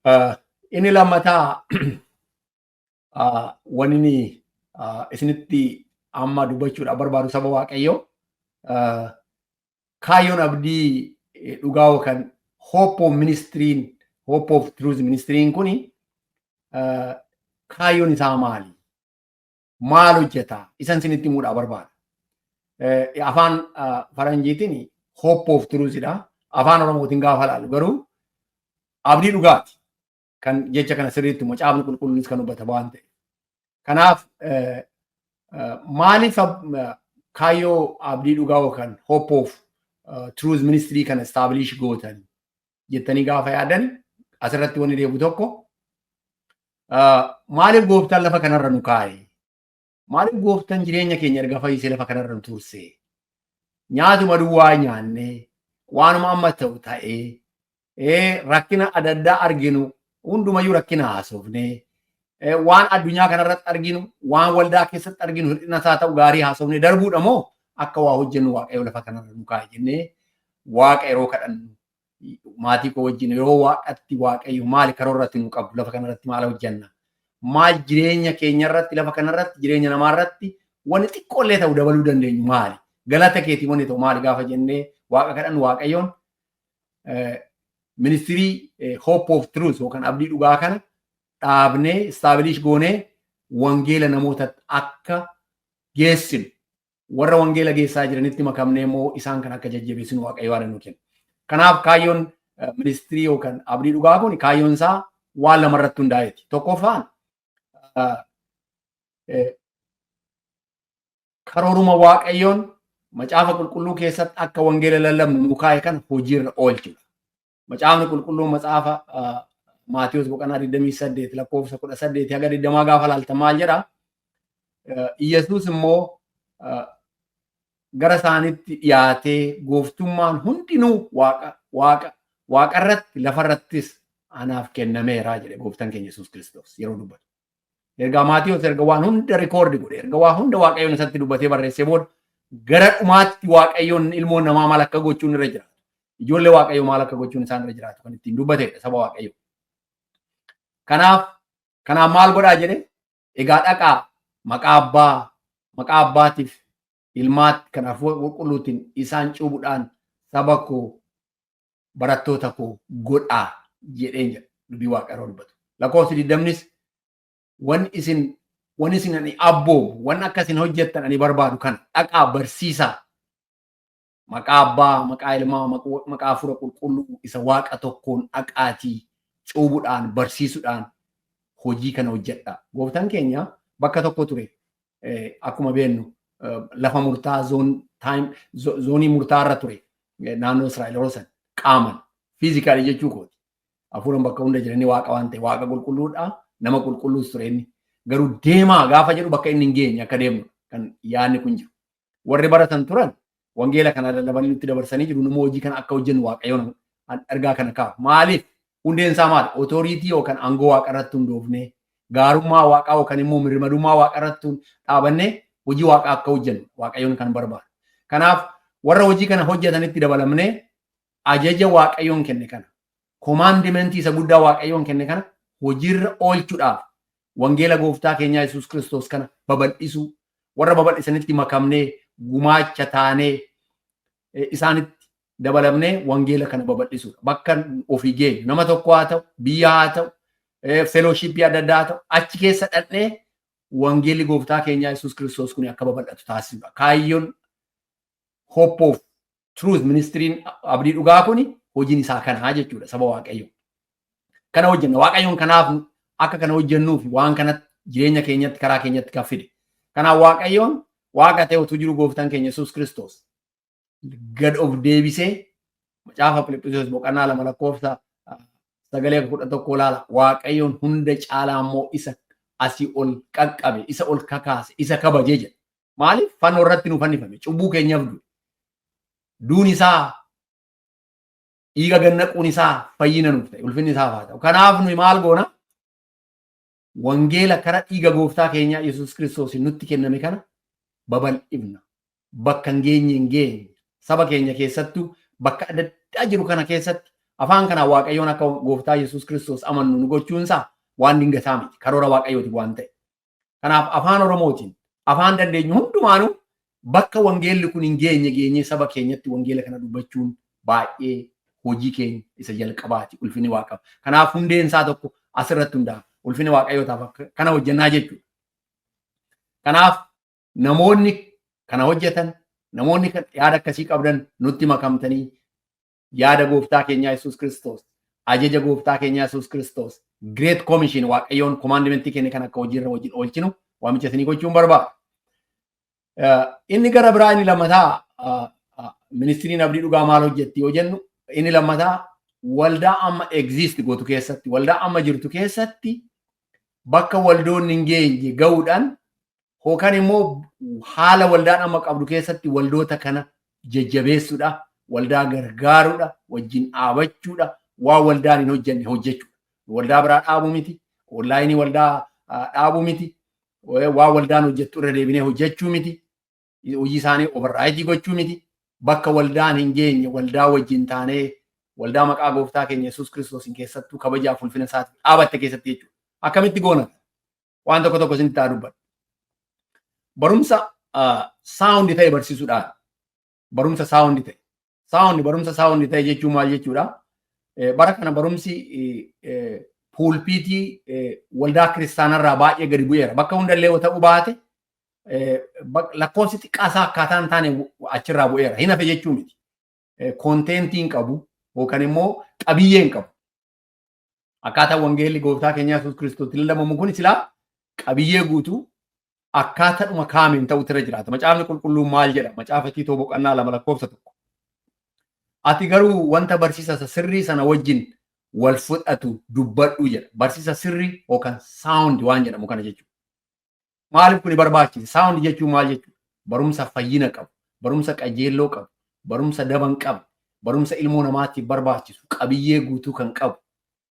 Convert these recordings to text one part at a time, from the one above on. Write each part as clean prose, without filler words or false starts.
Inni lammataa wanni inni isinitti amma dubbachuudhaaf barbaadu, saba Waaqayyoo, kaayyoon abdii dhugaa yookaan Hope of Ministryin, Hope of Truth Ministryin kuni kaayyoon isaa maali? Maal hojjeta? Isan isinitti himuudhaaf barbaada. Afaan Faranjiitiin Hope of Truth dha. Afaan Oromootiin gaafa laalu garuu abdii dhugaati. Kan jecha kana sirriitti Macaafni Qulqulluunis kan hubbata waan ta'e. Kanaaf maaliif kaayyoo abdii dhugaa yookaan Hope of Truth Ministry kana establish gootan jettanii gaafa yaadan, asirratti wanni deebu tokko, maaliif Gooftaan lafa kanarra nu kaa'e? Maaliif Gooftaan jireenya keenya erga fayyisee lafa kanarra nu turse? Nyaatuma duwwaa nyaannee, waanuma amma ta'u ta'ee, rakkina adda addaa arginu hundumayyuu rakkina haasofnee, waan addunyaa kanarratti arginu, waan waldaa keessatti arginu, hir'ina isaa ta'u gaarii haasofnee darbuudha moo akka waa hojjennu Waaqayyo lafa kanarra nu kaa'e jennee Waaqa yeroo kadhannu, maatii koo wajjin yeroo Waaqatti, Waaqayyo maali karoorratti nu qabdu, lafa kanarratti maal hojjenna, maal jireenya keenya irratti, lafa kanarratti, jireenya namaa irratti wanni xiqqoollee ta'u dabaluu dandeenyu maali, galata keetii wanni ta'u maali gaafa jennee Waaqa kadhannu, Waaqayyoon ministry Hope of Truth yookaan abdii dhugaa kana dhaabnee, establish goonee, wangeela namoota akka geessinu, warra wangeela geessaa jiranitti makamnee immoo isaan kan akka jajjabeessinu Waaqayyo waan nu kenna. Kanaaf kaayyoon ministry yookaan abdii dhugaa kun kaayyoon isaa waan lamarratti hundaa'eeti. Tokkoffaan, karooruma Waaqayyoon Macaafa Qulqulluu keessatti akka wangeela lallabnu nu kaa'e kana hojiirra oolchudha. Macaafni Qulqulluu macaafa Maatiyus boqonnaa 28 lakkoofsa 18 haga 20 gaafa laaltan maal jedhaa? Iyyasuus immoo gara isaanitti dhiyaatee, "Gooftummaan hundinuu waaqa waaqarratti lafarrattis anaaf kennameera," jedhe Gooftaan keenya Yesuus Kiristoos yeroo dubbatu. Ergaa Maatiyus erga waan hunda record godhe, erga waa hunda Waaqayyoon isatti dubbatee barreessee booda, gara dhumaatti Waaqayyoon ilmoon namaa maal akka gochuun irra jiraatu, ijoollee Waaqayyoo maal akka gochuun isaan irra jiraatu kan ittiin dubbatedha, saba Waaqayyoo. Kanaaf maal godhaa jedhe? Egaa dhaqaa, maqaa abbaa, maqaa abbaatiif ilmaatti kan Hafuura Qulqulluutiin isaan cuubuudhaan saba koo, barattoota koo godhaa jedheen jedha dubbii Waaqa yeroo dubbatu. Lakkoofsi 20nis wanni isin ani abboomu, wanni akka isin hojjettan ani barbaadu kana: dhaqaa barsiisaa, maqaa abbaa, maqaa ilmaa, maqaa Hafuura Qulqulluu isa Waaqa tokkoon dhaqaatii cuubuudhaan barsiisuudhaan hojii kana hojjedha. Gooftaan keenya bakka tokko ture, akkuma beennu lafa murtaa zone murtaa irra ture naannoo Israa'el yeroo san qaaman, physically jechuu kooti. Hafuuraan bakka hunda jiranii Waaqa waan ta'e, Waaqa qulqulluudha, nama qulqulluus ture inni. Garuu deemaa gaafa jedhu bakka inni hin geenye akka deemnu kan yaadni kun jiru. Warri baratan turan wangeela kana lallabanii nutti dabarsanii jiru. Nama hojii kana akka hojjennu Waaqayyoon ergaa kana kaa'a. Maaliif? Hundeen isaa maali? Authority yookaan aangoo Waaqa irratti hundoofnee, gaarummaa Waaqaa yookaan immoo mirmadummaa Waaqa irratti dhaabannee hojii Waaqaa akka hojjennu Waaqayyoon kan barbaadu. Kanaaf warra hojii kana hojjetanitti dabalamnee ajaja Waaqayyoon kenne kana, commandment isa guddaa Waaqayyoon kenne kana hojiirra oolchuudhaaf, wangeela Gooftaa keenyaa Yesuus Kiristoos kana babal'isuu, warra babal'isanitti makamnee, gumaacha taanee, isaanitti dabalamnee wangeela kana babal'isuudha. Bakka ofii geenyu, nama tokko haa ta'u, biyya haa ta'u, fellowship adda addaa haa ta'u, achi keessa dhaqnee wangeelli Gooftaa keenyaa Yesuus Kiristoos kun akka babal'atu taasisuudha. Kaayyoon Hope of Truth Ministryin, abdii dhugaa kun, hojiin isaa kanaa jechuudha, saba Waaqayyo. Kana hojjenna. Waaqayyoon kanaaf akka kana hojjennuuf waan kanatti jireenya keenyatti, karaa keenyatti kan fide. Kanaaf Waaqayyoon Waaqa ta'e utuu jiru, Gooftaan keenya Yesuus Kiristoos gad of deebisee, macaafa Filiphisiyoos boqonnaa 2 lakkoofsa 9-11 ilaala. Waaqayyoon hunda caalaa immoo isa asii ol qaqqabe, isa ol kakaase, isa kabajee jedha. Maaliif? Fannoo irratti nu fannifame, cubbuu keenyaaf du'e. Duun isaa, dhiiga gannaquun isaa fayyina nuuf ta'e, ulfinni isaa haa ta'u. Kanaaf nuyi maal goona? Wangeela kara dhiiga Gooftaa keenyaa Yesuus Kiristoos nutti kenname kana babal'ifna. Bakka hin geenye hin geenye. Saba keenya keessattuu bakka adda addaa jiru kana keessatti Afaan kanaan Waaqayyoon akka gooftaa Yesuus Kiristoos amannu nu gochuunsaa waan dingataa miti. Karoora Waaqayyooti waan ta'e. Kanaaf afaan Oromootiin afaan dandeenyu hundumaanuu bakka wangeelli kun hin geenye geenyee saba keenyatti wangeela kana dubbachuun baay'ee hojii keenya isa jalqabaati, ulfinni Waaqaaf. Kanaaf hundeen isaa tokko asirratti hundaa'a. Ulfinni Waaqayyootaaf kana hojjennaa jechuudha. Kanaaf namoonni kana hojjetan, namoonni yaada akkasii qabdan nutti makamtanii yaada gooftaa keenyaa Yesuus Kiristoos, ajaja gooftaa keenyaa Yesuus Kiristoos, Great Commission Waaqayyoon commandmentii kenne kan akka hojiirra wajjin oolchinu waamicha isinii gochuun barbaada. Inni gara biraa, inni lammataa, ministiriin Abdii Dhugaa maal hojjetti yoo jennu, inni lammataa waldaa amma exist gootu keessatti, waldaa amma jirtu keessatti bakka waldoonni hin geenye ga'uudhaan yookaan immoo haala waldaan amma qabdu keessatti waldoota kana jajjabeessuudha, waldaa gargaaruudha, wajjin dhaabachuudha, waan waldaan hin hojjenne hojjechuudha. Waldaa biraa dhaabuu miti, onlineii waldaa dhaabuu miti, waan waldaan hojjettu irra deebinee hojjechuu miti, hojii isaanii override gochuu miti, bakka waldaan hin geenye waldaa wajjin taanee waldaa maqaa gooftaa keenya Yesuus Kiristoos keessattuu kabajaaf ulfina isaatiif dhaabatte keessatti jechuudha. Akkamitti goona? Waan tokko tokko isinitti haa dubbadhu. Barumsa sound ta'e barsiisuudhaan, barumsa sound ta'e. Sound, barumsa sound ta'e jechuun maal jechuudha? Bara kana barumsi pulpitii waldaa kiristaanarraa baay'ee gadi bu'eera. Bakka hundallee yoo ta'uu baate, lakkoofsi xiqqaasaa akkaataa hin taane achirraa bu'eera. Hin hafe jechuu miti. Contentii hin qabu yookaan immoo qabiyyee hin qabu. Akkaataa wangeelli gooftaa keenya Yesuus Kiristoos lallabamu kun silaa qabiyyee guutuu akkaataadhuma kaameen ta'utu irra jiraata. Macaafni qulqulluun maal jedha? Macaafa Tiitoo boqonnaa 2 lakkoofsa 1. "Ati garuu wanta barsiisa isa sirrii sana wajjin wal fudhatu dubbadhu" jedha. Barsiisa sirrii yookaan sound waan jedhamu kana jechuudha. Maaliif kuni barbaachise? Sound jechuun maal jechuudha? Barumsa fayyina qabu, barumsa qajeelloo qabu, barumsa daban qabu, barumsa ilmoo namaatiif barbaachisu, qabiyyee guutuu kan qabu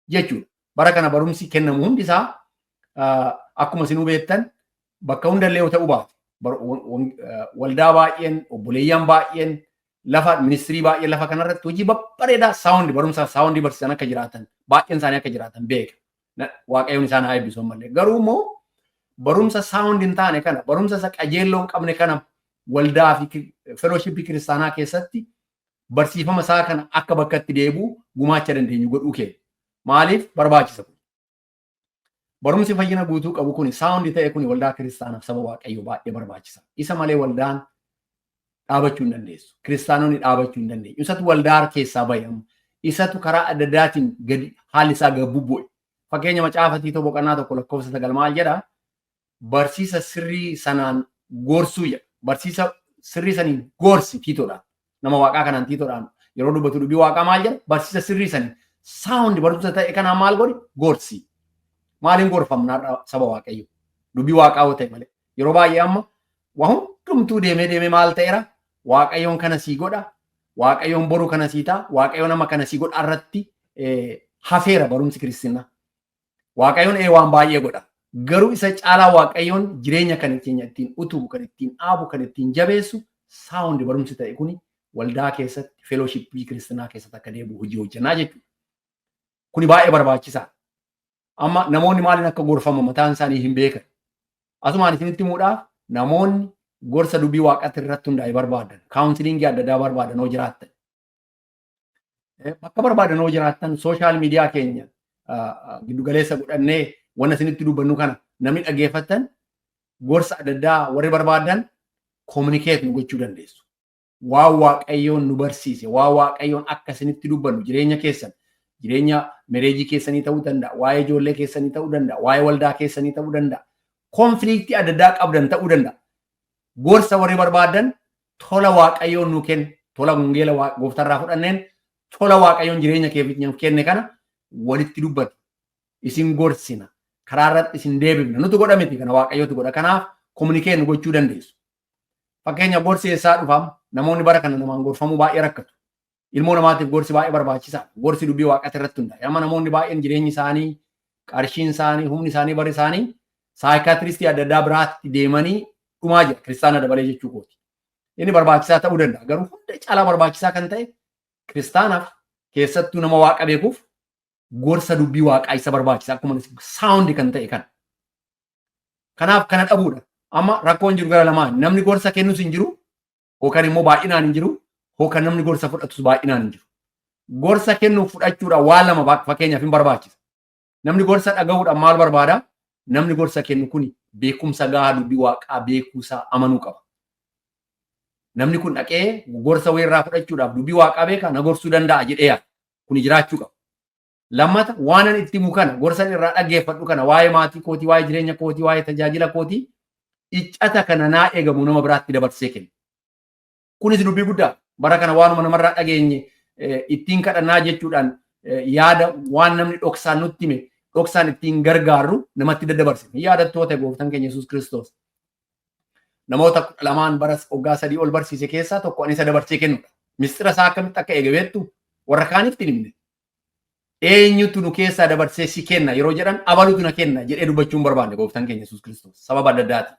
jechuudha. Bara kana barumsi kennamu hundi isaa, akkuma isinuu beektan, bakka hundallee yoo ta'uu baate, waldaa baay'een, obboleeyyan baay'een, lafa ministirii baay'een lafa kanarratti hojii babbareedaa sound, barumsa sound barsiisan akka jiraatan, baay'een isaanii akka jiraatan beeka. Waaqayyoon isaan haa eebbisu malee. Garuu immoo barumsa sound hin taane kana, barumsa isa qajeelloo hin qabne kana waldaa fi fellowshipii kiristaanaa keessatti barsiifama isaa kana akka bakkatti deebi'u gumaacha dandeenyu godhuu keenya. Maaliif barbaachisa kun? Barumsi fayyina guutuu qabu kun, sound ta'e kun, waldaa kiristaanaaf, saba Waaqayyoo baay'ee barbaachisa. Isa malee waldaan dhaabachuu hin dandeessu. Kiristaanonni dhaabachuu hin dandeenyu. Isatu waldaa keessaa bahe amma. Isatu karaa adda addaatiin gadi haalli isaa gad bubbu'e. Fakkeenya, macaafa Tiitoo boqonnaa 1 lakkoofsa 9 maal jedhaa? "Barsiisa sirrii sanaan gorsuu" jedha. Barsiisa sirrii saniin gorsi Tiitoodhaan. Nama Waaqaa kanaan Tiitoodhaan yeroo dubbatu dubbii Waaqaa maal jedha? Barsiisa sirrii saniin, sound barumsa ta'e kanaan maal godhi? Gorsi. Maaliin gorfamna har'a saba Waaqayyo? Dubbii Waaqaa yoo ta'e malee. Yeroo baay'ee amma waa hundumtuu deemee deemee maal ta'eera? Waaqayyoon kana sii godha. Waaqayyoon boru kana sii ta'a. Waaqayyoon nama kana sii godha irratti hafeera barumsi kiristinnaa. Waaqayyoon waan baay'ee godha. Garuu isa caalaa Waaqayyoon jireenya kan keenya ittiin utubu, kan ittiin dhaabu, kan ittiin jabeessu sound barumsi ta'e kuni waldaa keessatti, fellowshipii kiristinnaa keessatti akka deebi'u hojii hojjannaa jechuudha. Kuni baay'ee barbaachisaadha. Amma namoonni maaliin akka gorfamu mataan isaanii hin beekan. Asumaan isinitti himuudhaaf, namoonni gorsa dubbii Waaqaatti irratti hundaa'e barbaadan, counselingii adda addaa barbaadan hoo jiraattan, bakka barbaadan hoo jiraattan, social media keenya giddugaleessa godhannee wanna isinitti dubbannu kana namni dhageeffattan, gorsa adda addaa warri barbaadan communicate nu gochuu dandeessu. Waan Waaqayyoon nu barsiise, waan Waaqayyoon akka isinitti dubbannu, jireenya keessan, jireenya marriageii keessanii ta'uu danda'a, waa'ee ijoollee keessanii ta'uu danda'a, waa'ee waldaa keessanii ta'uu danda'a, conflictii adda addaa qabdan ta'uu danda'a. Gorsa warri barbaadan tola Waaqayyoon nu kenne, tola wangeela gooftarraa fudhanneen, tola Waaqayyoon jireenya keenyaaf kenne kana walitti dubbatu. Isin gorsina. Karaa irratti isin deebifna. Nutu godha miti, kana Waaqayyootu godha. Kanaaf communicate nu gochuu dandeessu. Fakkeenya, gorsi eessaa dhufam? Namoonni bara kana namaan gorfamuu baay'ee rakkatu. Ilmoo namaatiif gorsi baay'ee barbaachisaadha. Gorsi dubbii Waaqaatti irratti hundaa'e. Amma namoonni baay'een jireenyi isaanii, qarshiin isaanii, humni isaanii, barri isaanii psychiatristii adda addaa biraatti deemanii dhumaa jira. Kiristaana dabalee jechuu kooti. Inni barbaachisaa ta'uu danda'a. Garuu hunda caalaa barbaachisaa kan ta'e kiristaanaaf Keessattuu nama Waaqa beekuuf gorsa dubbii Waaqaa isa barbaachisa, akkuma sound kan ta'e kana. Kanaaf kana dhabuudha. Amma rakkoon jiru gara lamaan: namni gorsa kennus hin jiru yookaan immoo baay'inaan hin jiru, yookaan namni gorsa fudhatus baay'inaan hin jiru. Gorsa kennuuf fudhachuudhaan waan lama fakkeenyaaf hin barbaachisa. Namni gorsa dhagahuudhaan maal barbaada? Namni gorsa kennu kuni beekumsa gahaa dubbii Waaqaa beekuusaa amanuu qaba. Namni kun dhaqee gorsa wayirraa fudhachuudhaaf dubbii Waaqaa beekaa, na gorsuu danda'a jedhee yaada. Kuni jiraachuu qaba. Lammata, waan ani itti himu kana, gorsa irraa dhaggeeffadhu kana, waa'ee maatii kootii, waa'ee jireenya kootii, waa'ee tajaajila kootii, iccata kana naa eegamu nama biraatti dabarsee kenna. Kunis dubbii guddaa. Bara kana waanuma namarraa dhageenye ittiin kadhannaa jechuudhaan yaada waan namni dhoksaan nutti hime dhoksaan ittiin gargaarru namatti daddabarsine. Yaadattoota Gooftaan keenya Yesuus Kiristoos namoota 12n bara waggaa 3 ol barsiise keessaa tokko ani isa dabarsee kennudha. Mistira isaa akkamitti akka eege beektu? Warra kaaniif hin himne. "Eenyutu nu keessaa dabarsee si kenna?" yeroo jedhan, "Abalutu na kenna" jedhee dubbachuu hin barbaanne Gooftaan keenya Yesuus Kiristoos sababa adda addaati.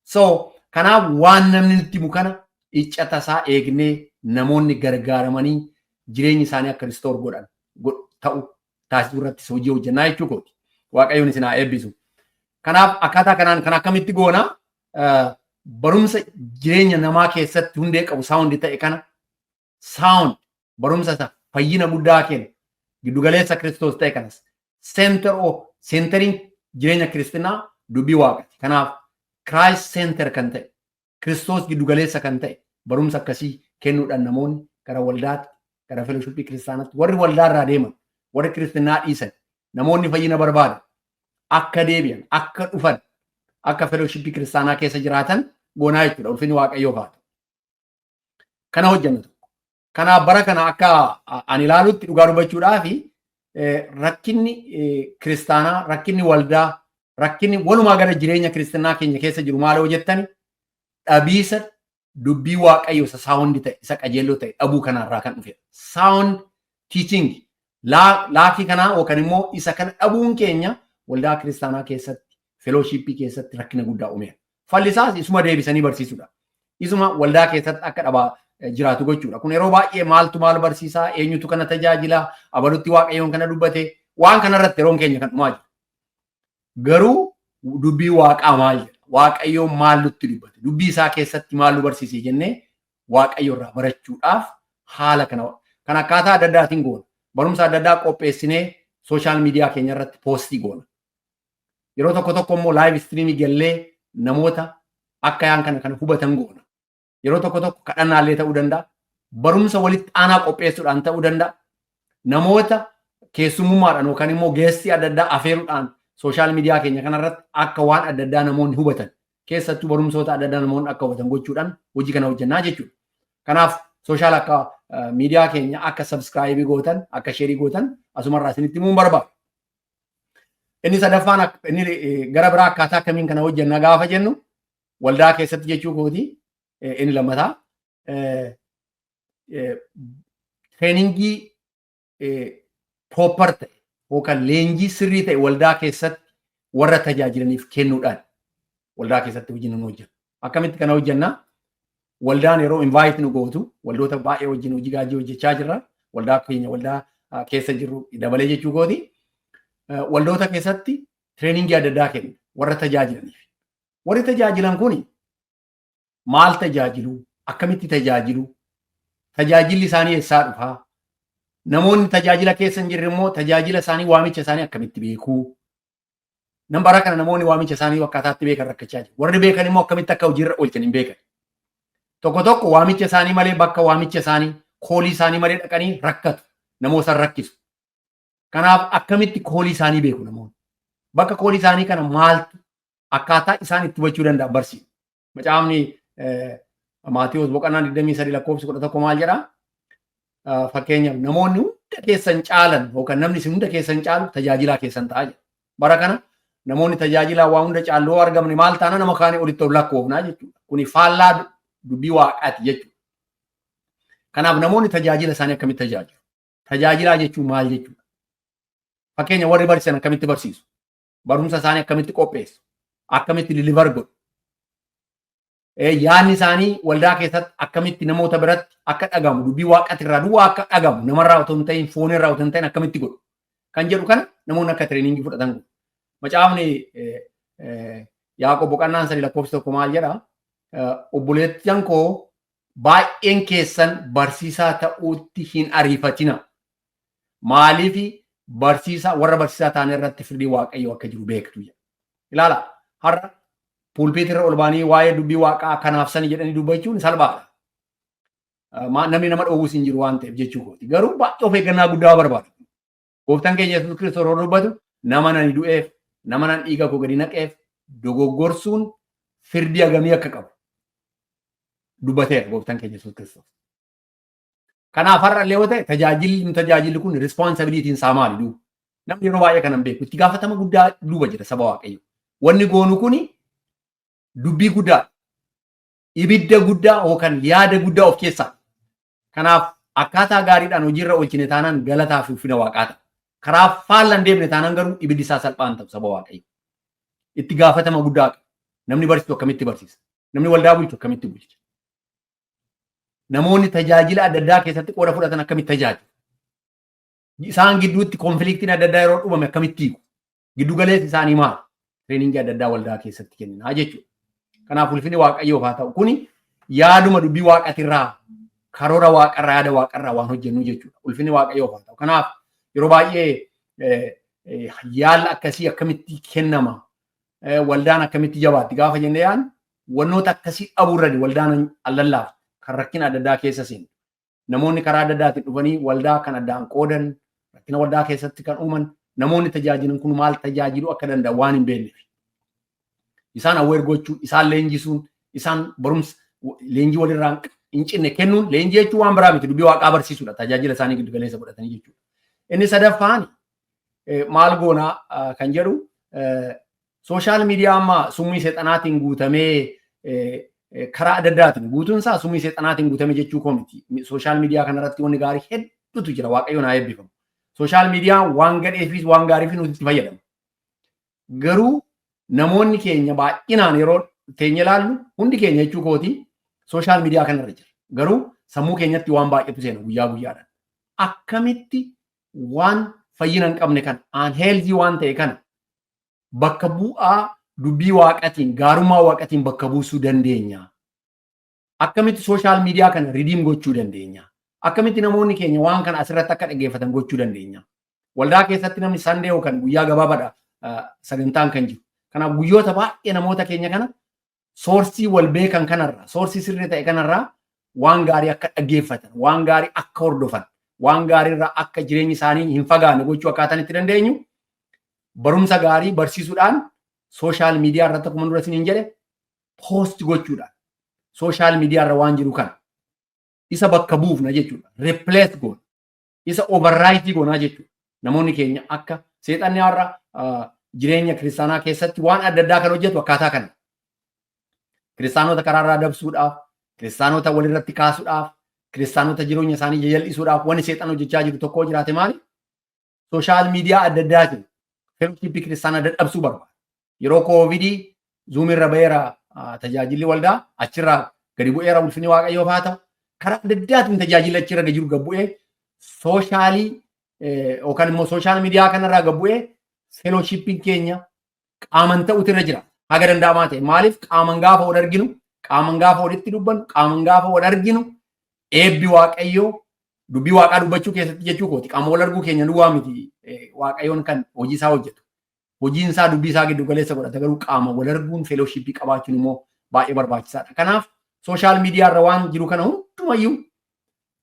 So kanaaf waan namni nutti himu kana iccata isaa eegnee namoonni gargaaramanii jireenya isaanii akka restore godhan ta'u taasisuu irratti hojii hojjennaa jechuu kooti. Waaqayyoon isin haa eebbisu. Kanaaf akkaataa kanaan kan akkamitti goona? Barumsa jireenya namaa keessatti hundee qabu, sound ta'e kana, sound barumsa isa fayyina guddaa kennu, giddugaleessa Kiristoos ta'e kanas, center of centeriin jireenya Kiristinaa dubbii Waaqati. Kanaaf Christ center kan ta'e, Kiristoos giddugaleessa kan ta'e barumsa akkasii kennuudhaan namoonni gara waldaatti, gara fellowshipii kiristaanaatti, warri waldaa irraa deeman, warri Kiristinaa dhiisan, namoonni fayyina barbaadan akka deebi'an, akka dhufan, akka fellowshipii kiristaanaa keessa jiraatan goonaa jechuudha. Ulfinni Waaqayyoof haa ta'u. Kana hojjenna tokko. Kanaaf bara kana akka ani ilaalutti, dhugaa dubbachuudhaa fi rakkinni kiristaanaa, rakkinni waldaa, rakkinni walumaa gara jireenya kiristinaa keenya keessa jiru maal hoo jettani, dhabiisa dubbii Waaqayyo isa sound ta'e, isa qajeelloo ta'e dhabuu kanarraa kan dhufe. Sound teaching laakii kanaa yookaan immoo isa kana dhabuun keenya waldaa kiristaanaa keessatti, fellowshipii keessatti rakkina guddaa uumeera. Falli isaas isuma deebisanii barsiisuudha. Isuma waldaa keessatti akka dhabaa jiraatu gochuudha. Kun yeroo baay'ee maaltu maal barsiisaa, eenyutu kana tajaajila, abalutti Waaqayyoon kana dubbate, waan kanarratti yeroon keenya kan dhumaa jiru. Garuu dubbii Waaqaa maal jedha? Waaqayyoon maal nutti dubbate? Dubbii isaa keessatti maal nu barsiise jennee Waaqayyo irraa barachuudhaaf haala kana kan akkaataa adda addaatiin goona. Barumsa adda addaa qopheessinee social media keenya irratti post goona. Yeroo tokko tokko immoo live streamii gallee namoota akka yaan kana kana hubatan goona. Yeroo tokko tokko kadhannaallee ta'uu danda'a. Barumsa walitti aanaa qopheessuudhaan ta'uu danda'a. Namoota keessummaadhaan yookaan immoo guestii adda addaa afeeruudhaan social media keenya kanarratti akka waan adda addaa namoonni hubatan, keessattuu barumsoota adda addaa namoonni akka hubatan gochuudhaan hojii kana hojjennaa jechuudha. Kanaaf social akka media keenya akka subscribe gootan, akka share gootan asumarraa isinitti himuun barbaada. Inni sadaffaan, inni gara biraa, akkaataa akkamiin kana hojjenna gaafa jennu waldaa keessatti jechuu kooti, inni lammataa trainingii proper ta'e yookaan leenjii sirrii ta'e waldaa keessatti warra tajaajilaniif kennuudhaan waldaa keessatti hojii nu hojjenna. Akkamitti kana hojjennaa? Waldaan yeroo invite nu gootu, waldoota baay'ee wajjin hojii gaajii hojjechaa jirra. Waldaa keenya, waldaa keessa jirru dabalee jechuu kooti. Waldoota keessatti trainingii adda addaa kenna warra tajaajilaniif. Warri tajaajilan kuni maal tajaajilu? Akkamitti tajaajilu? Tajaajilli isaanii eessaa dhufaa? Namoonni tajaajila keessa hin jirre immoo tajaajila isaanii, waamicha isaanii akkamitti beekuu? Nam bara kana namoonni waamicha isaanii akkaataatti beekan rakkachaa jiru. Warri beekan immoo akkamitti akka hojiirra oolchan hin beekan. Tokko tokko waamicha isaanii malee, bakka waamicha isaanii, callii isaanii malee dhaqanii rakkatu. Namoota isaan rakkisu. Kanaaf akkamitti callii isaanii beeku namoonni? Bakka callii isaanii kana maaltu akkaataa isaan itti hubachuu danda'an barsiisu? Macaafni Maatiyoos boqonnaa 23 lakkoofsi 11 maal jedhaa? Fakkeenyaaf, namoonni hunda keessan caalan yookaan namni isin hunda keessan caalu tajaajilaa keessan ta'a jedha. Bara kana namoonni tajaajilaa waa hunda caallu argamne maal taana? Nama kaanii olitti ol lakkoofnaa jechuudha. Kuni faallaa dubbii Waaqaati jechuudha. Kanaaf namoonni tajaajila isaanii akkamitti tajaajilu? Tajaajilaa jechuun maal jechuudha? Fakkeenya, warri barsiisan akkamitti barsiisu? Barumsa isaanii akkamitti qopheessu? Akkamitti deliver godhu? Yaadni isaanii waldaa keessatti akkamitti namoota biratti akka dhagamu, dubbii waaqatirraa duwwaa akka dhagamu, namarraa otoo hin ta'in, foonirraa otoo hin ta'in akkamitti godhu kan jedhu kana namoonni akka trainingii fudhatan godhu. Macaafni Yaaqoob boqonnaan 3 lakkoofsa 1 maal jedha? Obboleettiyan koo, baay'een keessan barsiisaa ta'uutti hin ariifatina. Maaliif? Barsiisaa, warra barsiisaa ta'an irratti firdii Waaqayyoo akka jiru beektu jedha. Ilaala, har'a pulpit irra ol ba'anii waa'ee dubbii waaqaa kanaaf sani jedhanii dubbachuun salphaadha. Namni nama dhoowwus hin jiru waan ta'eef jechuu kooti. Garuu baay'ee of eeggannaa guddaa barbaada. Gooftaan keenya Yesuus Kiristoos yeroo dubbatu, nama nani du'eef, nama nan dhiiga koo gadi naqeef dogoggorsuun firdii hagamii akka qabu dubbateera gooftaan keenya Yesuus Kiristoos. Kanaaf har'a illee yoo ta'e, tajaajilli nu tajaajilli kun responsibilityn isaa maali duuba? Namni yeroo baay'ee kanan beeku, itti gaafatama guddaa duuba jira, saba Waaqayyo. Wanni goonu kuni dubbii guddaa, ibidda guddaa yookaan yaada guddaa of keessaa. Kanaaf akkaataa gaariidhaan hojiirra oolchine taanaan galataa fi ulfina waaqaa ta'a. Karaa faallan deemne taanaan garuu ibiddi isaa salphaan ta'u, saba Waaqayyo. Itti gaafatama guddaa qaba. Namni barsiisu akkamitti barsiisa? Namni waldaa bulchu akkamitti bulcha? Namoonni tajaajila adda addaa keessatti qooda fudhatan akkamitti tajaajilu? Isaan gidduutti conflictiin adda addaa yeroo dhumame akkamitti hiiku? Giddu galeessi isaanii maali? Trainingii adda addaa waldaa keessatti kenninaa jechuudha. Kanaaf ulfinni Waaqayyoof haa ta'u. Kuni yaaduma dubbii waaqatirraa, karoora waaqarraa, yaada waaqarraa waan hojjennu jechuudha. Ulfinni Waaqayyoof haa ta'u. Kanaaf yeroo baay'ee yaala akkasii akkamitti kennama? Waldaan akkamitti jabaatti gaafa jennee yaadnu, wannoota akkasii dhabuurrani waldaan allallaaf kan rakkina adda addaa keessa seenu. Namoonni karaa adda addaatiin dhufanii waldaa kan addaan qoodan, rakkina waldaa keessatti kan uuman, namoonni tajaajilan kun maal tajaajiluu akka danda'an waan hin beekneef. Isaan aware gochuu, isaan leenjisuun, isaan barumsa leenjii walirraa hin cinne kennuun, leenjii jechuun waan biraa miti, dubbii waaqaa barsiisuudha, tajaajila isaanii giddu galeessa godhatanii jechuudha. Inni sadaffaan maal goonaa kan jedhu, social media amma summii seexanaatiin guutamee, karaa adda addaatiin guutuun isaa summii seexanaatiin guutame jechuu koo miti. Social media kanarratti wanni gaarii hedduutu jira, Waaqayyoon haa eebbifamu. Social mediaan waan gadheefis waan gaariifis nuti itti fayyadamu. Garuu namoonni keenya baay'inaan yeroo teenya ilaallu, hundi keenya jechuu kooti, social media kanarra jira. Garuu sammuu keenyatti waan baay'eetu seena guyyaa guyyaadhaan. Akkamitti waan fayyina hin qabne kana, unhealthy waan ta'e kana, bakka bu'aa dubbii waaqatiin, gaarummaa waaqatiin bakka buusuu dandeenya? Akkamitti social media kana redeem gochuu dandeenya? Akkamitti namoonni keenya waan kana asirratti akka dhaggeeffatan gochuu dandeenya? Waldaa keessatti namni Sunday yookaan guyyaa gabaabaadha sagantaan kan jiru. Kanaaf guyyoota baay'ee namoota keenya kana sourceii wal beekan kanarraa, sourceii sirrii ta'e kanarraa waan gaarii akka dhaggeeffatan, waan gaarii akka hordofan, waan gaariirraa akka jireenyi isaanii hin fagaanne gochuu akkaataan itti dandeenyu, barumsa gaarii barsiisuudhaan, social media irratti akkuma dura isiniin jedhe post gochuudhaan, social media irra waan jiru kana isa bakka buufna jechuudha. Replace goona. Isa overwrite goonaa jechuudha. Namoonni keenya akka seexanni har'a jireenya kiristaanaa keessatti waan adda addaa kan hojjetu akkaataa kana. Kiristaanota karaarraa dabsuudhaaf, kiristaanota walirratti kaasuudhaaf, kiristaanota jireenya isaanii jal'isuudhaaf wanni seexan hojjechaa jiru tokko jiraate maali? Social media adda addaatiin fellowshipii kiristaanaa dadhabsuu barbaada. Yeroo COVIDii Zoomirra ba'eera, tajaajilli waldaa achirraa gadi bu'eera, ulfinni Waaqayyoof haa ta'u. Karaa adda addaatiin tajaajila achirra gadi jiru gad bu'ee, socialii yookaan immoo social media kanarraa gad bu'ee, fellowshipiin keenya qaaman ta'utu irra jira. Haga danda'amaa ta'e. Maaliif? Qaaman gaafa wal arginu, qaaman gaafa walitti dubbannu, qaaman gaafa wal arginu, eebbi Waaqayyoo dubbii waaqaa dubbachuu keessatti jechuu kooti. Qaama wal arguu keenya duwwaa miti Waaqayyoon kan hojii isaa hojjetu. Hojiin isaa dubbii isaa giddu galeessa godhata, garuu qaama wal arguun, fellowshipii qabaachuun immoo baay'ee barbaachisaadha. Kanaaf social media irra waan jiru kana hundumayyuu,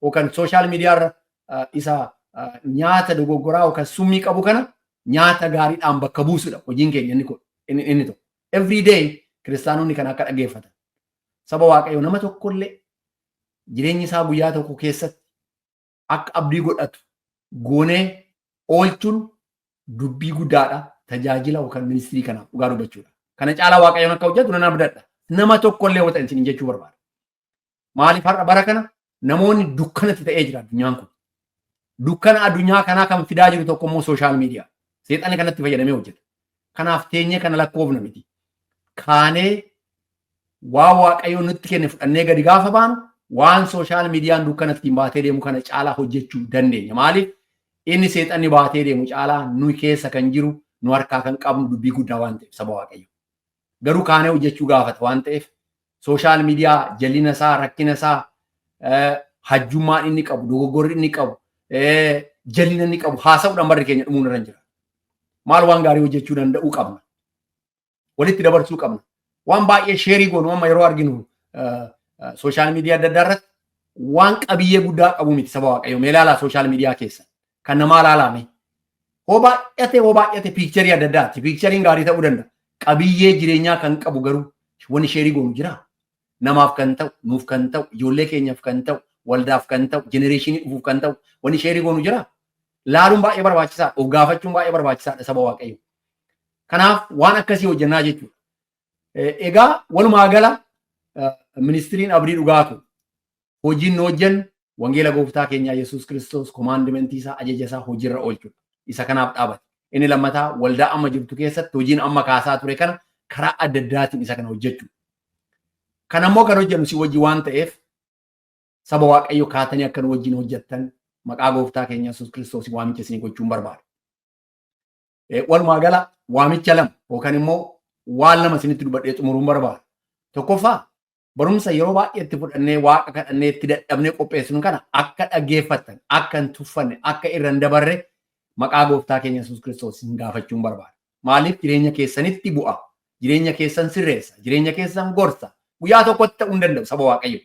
yookaan social media irra isa nyaata dogoggoraa yookaan summii qabu kana nyaata gaariidhaan bakka buusudha hojiin keenya inni tokko. Every day kiristaanonni kana akka dhaggeeffatan. Saba Waaqayyoo, nama tokkollee jireenyi isaa guyyaa tokko keessatti akka abdii godhatu goonee oolchuun dubbii guddaadha, tajaajila yookaan ministry kanaaf dhugaa dubbachuudha. Kana caalaa Waaqayyoon akka hojjetu nan abdadha. Nama tokkollee yoo ta'e isin jechuu barbaada. Maaliif? Har'a bara kana namoonni dukkanatti ta'ee jira addunyaan kun. Dukkana addunyaa kanaa kan fidaa jiru tokko immoo social media. Seexanni kanatti fayyadamee hojjeta. Kanaaf teenyee kana lakkoofna miti. Kaanee Waan Waaqayyo nutti kenne fudhannee gadi gaafa baanu, waan social mediaan dukkana ittiin baatee deemu kana caalaa hojjechuu dandeenya. Maaliif? Inni seexanni baatee deemu caalaa nu keessa kan jiru, nu harkaa kan qabnu dubbii guddaa waan ta'eef, saba Waaqayyo. Garuu kaanee hojjechuu gaafata waan ta'eef, social media jalina isaa, rakkina isaa, hajjummaan inni qabu, dogoggorri inni qabu, jalina inni qabu haasa'uudhaan barri keenya dhumuun irra hin jira. Maal, waan gaarii hojjechuu danda'uu qabna. Walitti dabarsuu qabna. Waan baay'ee share goonu amma yeroo arginu social media adda addaa irratti waan qabiyyee guddaa qabu miti, saba Waaqayyo. Mee ilaalaa, social media keessa kan namaa ilaalame. Hoo baay'ate, hoo baay'ate picture adda addaati. Pictureiin gaarii ta'uu danda'a. Qabiyyee jireenyaa kan qabu garuu wanni share goonu jira. Namaaf kan ta'u, nuuf kan ta'u, ijoollee keenyaaf kan ta'u, waldaaf kan ta'u, generation dhufuuf kan ta'u, wanni share goonu jira. Laaluun baay'ee barbaachisaadha. Of gaafachuun baay'ee barbaachisaadha, saba Waaqayyo. Kanaaf waan akkasii hojjannaa jechuudha. Egaa walumaa gala ministryn Abdii Dhugaatu hojiin nu hojjennu wangeela gooftaa keenyaa Yesuus Kiristoos, commandment isaa, ajaja isaa hojiirra oolchuudha. Isa kanaaf dhaabate. Inni lammataa, waldaa amma jirtu keessatti hojiin amma kaasaa ture kana karaa adda addaatiin isa kana hojjechuu. Kan ammoo kan hojjennu si wajji waan ta'eef, saba Waaqayyo, kaatanii akka nu wajjin hojjettan maqaa gooftaa keenya Yesuus Kiristoos waamicha isinii gochuun barbaada. Walumaa gala waamicha lama yookaan immoo waan lama isinitti dubbadhee xumuruun barbaada. Tokkoffaa, barumsa yeroo baay'ee itti fudhannee, waaqa kadhannee, itti dadhabnee qopheessinu kana akka dhaggeeffattan, akka hin tuffanne, akka irra hin dabarre maqaa gooftaa keenya Yesuus Kiristoos isin gaafachuun barbaada. Maaliif? Jireenya keessanitti bu'a. Jireenya keessan sirreessa. Jireenya keessan gorsa. Guyyaa tokkotti ta'uu hin danda'u, saba Waaqayyo.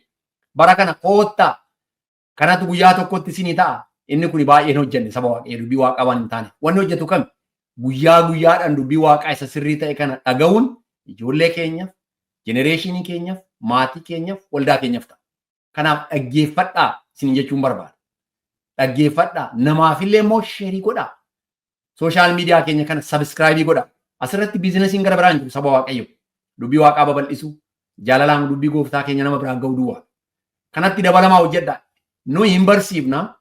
Bara kana koottaa kanatu guyyaa tokkotti isinii ta'a. Inni kun baay'een hojjenne, saba Waaqayyo, dubbii waaqaa waan hin taane. Wanni hojjetu kami? Guyyaa guyyaadhaan dubbii waaqaa isa sirrii ta'e kana dhaga'uun ijoollee keenyaaf, generation keenyaaf, maatii keenyaaf, waldaa keenyaaf ta'a. Kanaaf dhaggeeffadhaa isin jechuun barbaada. Dhaggeeffadhaa, namaafillee immoo share godhaa. Social media keenya kana subscribe godhaa. Asirratti businessiin gara biraan jiru, saba Waaqayyo. Dubbii waaqaa babal'isu, jaalalaan dubbii gooftaa keenya nama biraan ga'uu duwwaa. Kanatti dabalamaa hojjedhaa. Nuyi hin barsiifna,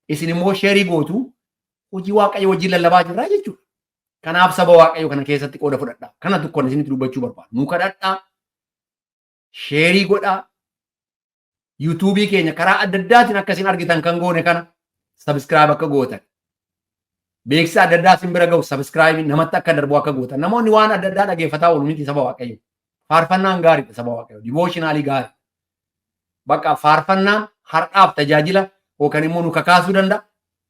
isin immoo share gootu, hojii Waaqayyo wajjin lallabaa jirraa jechuudha. Kanaaf saba Waaqayyo, kana keessatti qooda fudhadhaa. Kana tokkoon isinitti dubbachuu barbaadu. Nu kadhadhaa, share godhaa, YouTube keenya karaa adda addaatiin akka isin argitan kan goone kana subscribe akka gootan. Beeksisa adda addaa isin bira ga'u subscribe namatti akka darbu akka gootan. Namoonni waan adda addaa dhageeffataa oolu miti, saba Waaqayyo. Faarfannaan gaariidha, saba Waaqayyo. Devotional gaarii. Bakka faarfannaan har'aaf tajaajila yookaan immoo nu kakaasuu danda'a.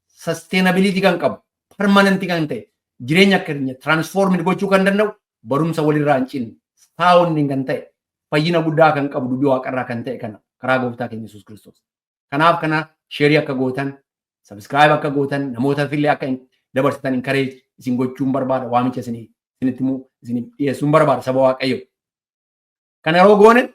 Sustainability kan qabu, permanent kan ta'e, jireenya akka transform gochuu kan danda'u barumsa walirraa hin cinne, sound kan ta'e, fayyina guddaa kan qabu dubbii waaqarraa kan ta'e kana karaa gooftaa keenya Yesuus Kiristoos. Kanaaf kana share akka gootan, subscribe akka gootan, namoota illee akka dabarsitan encourage isin gochuun barbaada, waamicha isinii isinitti immoo isinii dhiyeessuun barbaada, saba Waaqayyo. Kana yeroo goone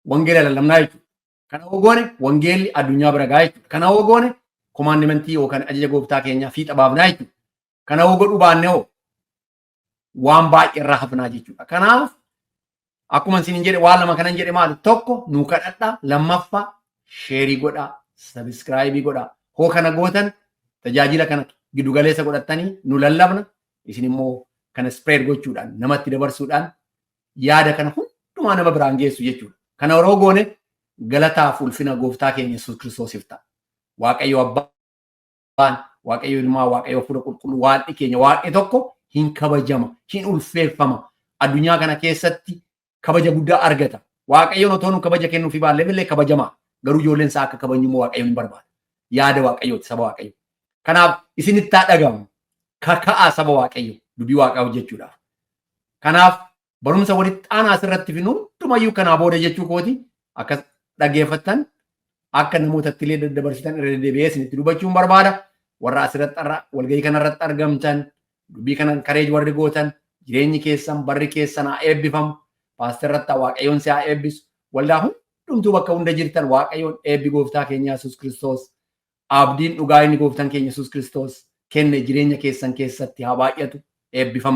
wangeela lallabnaa jechuudha. Kana yeroo goone wangeelli addunyaa bira gahaa jechuudha. Kana yeroo goone commandment yookaan ajaja gooftaa keenyaa fiixa baafnaa jechuudha. Kana yoo godhuu baanne hoo waan baay'ee irraa hafnaa jechuudha. Kanaaf akkuma isin jedhe, waan lama kanan jedhe maali? Tokko, nu kadhadhaa, lammaffaa share godhaa, subscribe godhaa. Hoo kana gootan tajaajila kana giddugaleessa godhattanii nu lallabna. Isin immoo kana spread gochuudhaan, namatti dabarsuudhaan yaada kana hundumaa nama biraan geessu jechuudha. Kana yeroo goone galataaf ulfina gooftaa keenya Yesuus Kiristoosiif ta'a. Waaqayyo Abbaan, Waaqayyo Ilmaa, Waaqayyo Hafuura Qulqulluu, Waaqni keenya Waaqni tokko hin kabajama, hin ulfeeffama. Addunyaa kana keessatti kabaja guddaa argata. Waaqayyoon otoo nu kabaja kennuufii baallee illee kabajamaa. Garuu ijoolleen isaa akka kabajnu immoo Waaqayyoon hin barbaada. Yaada Waaqayyooti, saba Waaqayyo. Kanaaf isinitti haa dhagahamu. Kaka'aa, saba Waaqayyo, dubbii Waaqaa hojjechuudhaaf. Kanaaf barumsa walitti aanaa asirratti finu hundumayyuu kanaa booda jechuu kooti, akka dhaggeeffattan, akka namootatti illee daddabarsitan irra deddeebi'ee isinitti dubbachuun barbaada. Warra asirratti walgahii kanarratti argamtan, dubbii kana encourage warri gootan, jireenyi keessan, barri keessan haa eebbifamu. Paasterratti Waaqayyoon si haa eebbisu. Waldaa hundumtuu bakka hunda jirtan, Waaqayyoon eebbi gooftaa keenya Yesuus Kiristoos, abdiin dhugaa inni gooftaan keenya Yesuus Kiristoos kenne jireenya keessan keessatti haa baay'atu, eebbifama.